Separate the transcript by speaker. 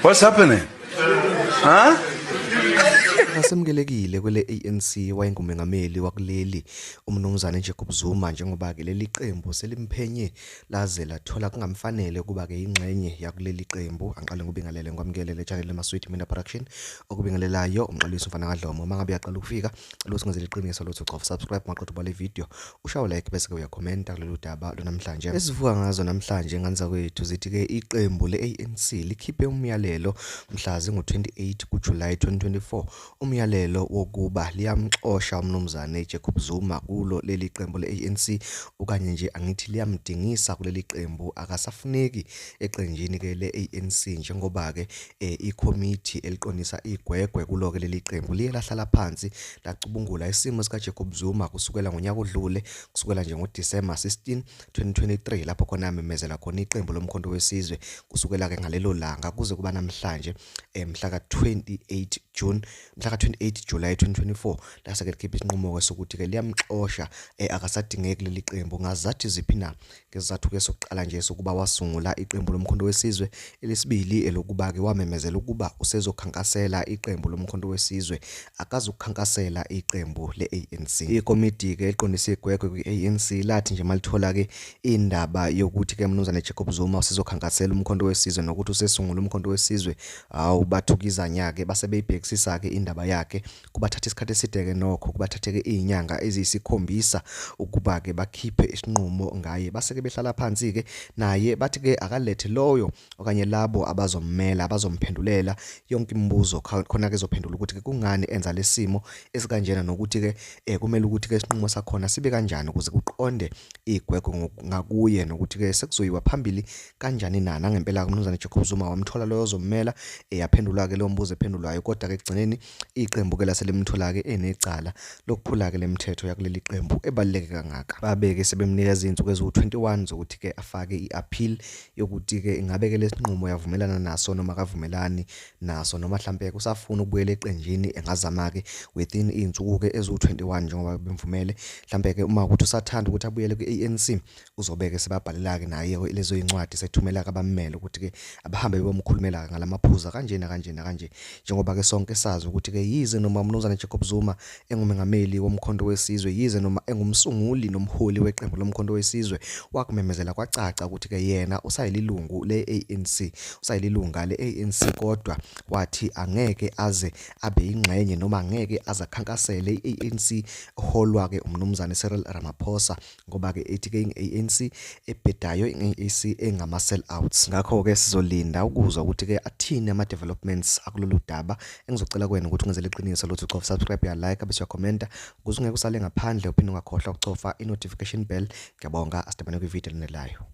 Speaker 1: What's happening? Huh?
Speaker 2: Akasemukelekile kwele-ANC wayengumengameli wakuleli uMnumzane Jacob Zuma, njengoba-ke leli qembu selimphenye laze lathola kungamfanele ukuba-ke ingxenye yakuleli qembu. Angiqale ngikubingelele, ngikwamukele le channel Maswiti Media Production, okubingelelayo umxolisi umfana kaDlomo. Uma ngabe uyaqala ukufika, cela ukuthi ngenzele iqiniso lokuthi ucofa subscribe, maqeda ubale video, ushawe like, bese-ke uyakhomenta kulolu daba lwanamhlanje. Esivuka ngazo namhlanje, ngane zakwethu, zithi-ke iqembu le-ANC likhiphe umyalelo mhla zingu-28 kuJulayi 2024, umyalelo wokuba liyamxosha uMnumzane Jacob Zuma kulo leli qembu le-ANC, okanye nje angithi liyamdingisa kuleli qembu, akasafuneki eqenjini-ke le-ANC, njengoba-ke ikomiti eliqondisa igwegwe kulo-ke leli qembu liye lahlala phansi lacubungula isimo sikaJacob Zuma kusukela ngonyaka odlule, kusukela nje ngoDisemba 16 2023, lapho khona amemezela khona iqembu loMkhonto weSizwe. Kusukela-ke ngalelo langa kuze kuba namhlanje, mhla ka-28 June, mhla ka-28 July 2024, lase-ke likhipha isinqumo-ke sokuthi-ke liyamxosha, akasadingeki leli qembu. Ngazathi ziphi na? Ngesizathu-ke sokuqala nje sokuba wasungula iqembu loMkhonto weSizwe, elesibili elokuba-ke wamemezela ukuba usezokhankasela iqembu loMkhonto weSizwe, akazukukhankasela iqembu le-ANC. Ikomidi-ke eliqondisa igwegwe kwi-ANC lathi nje malithola-ke indaba yokuthi-ke Mnumzane Jacob Zuma usezokhankasela uMkhonto weSizwe nokuthi usesungula uMkhonto weSizwe, hawu, bathukizanya-ke, base beyibhekisisa-ke indaba yakhe. Kubathatha isikhathi eside-ke nokho, kubathathe-ke iy'nyanga eziyisikhombisa ukuba-ke bakhiphe isinqumo ngaye. Base-ke behlala phansi-ke naye, bathi-ke akalethe loyo okanye labo abazommela, abazomphendulela yonke imibuzo, khona-ke ezophendula ukuthi-ke kungani enza lesimo esikanjena, nokuthi-ke kumele ukuthi-ke isinqumo sakhona sibe kanjani ukuze kuqonde igwegwe ngakuye, nokuthi-ke sekuzoyiwa phambili kanjani na. Nangempela-ke uMnumzane Jacob Zuma wamthola loyo ozommela, yaphendulwa-ke leyo mbuzo ephendulwayo, kodwa-ke ekugcineni iqembu-ke lase limthola-ke enecala lokuphula-ke le mithetho yakuleli qembu ebaluleke kangaka. Babeke sebemnikeza iy'nsuku eziwu-21 zokuthi-ke afake i-appeal yokuthi-ke ingabe-ke lesinqumo uyavumelana naso noma akavumelani naso, noma hlampe-ke usafuna ukubuyela eqenjini, engazama-ke within iy'nsuku-ke eziwu-21 njengoba bemvumele. Hlampe-ke uma ukuthi usathanda ukuthi abuyele kwi-ANC, uzobeke sebabhalela-ke naye lezo y'ncwadi, sethumela-ke abammele ukuthi-ke abahambe beyomkhulumela ngalamaphuzu kanje nakanje nakanje, njengoba-ke sonke sazi ukuthi-ke yize noma uMnumzane Jacob Zuma engumengameli woMkhonto weSizwe, yize noma engumsunguli nomholi weqembu loMkhonto weSizwe, wakumemezela kwacaca ukuthi-ke yena usayililungu le-ANC, usayililunga le-ANC, kodwa wathi angeke aze abe yingxenye noma angeke aze akhankasele i-ANC eholwa-ke uMnumzane Cyril Ramaphosa, ngoba-ke ethi-ke i-ANC ebhedayo, i-ANC engama-sell outs. Ngakho-ke sizolinda ukuzwa ukuthi-ke athini ama-developments akulolu daba. Engizocela kuwena ukuthi ungenzele iqiniso lokuthi ucofa subscribe, uya-like, bese uyakhomenta ukuze ungeke usale ngaphandle, uphinde ungakhohlwa ukucofa i-notification bell. Ngiyabonga, asidibane kwividiyo elandelayo.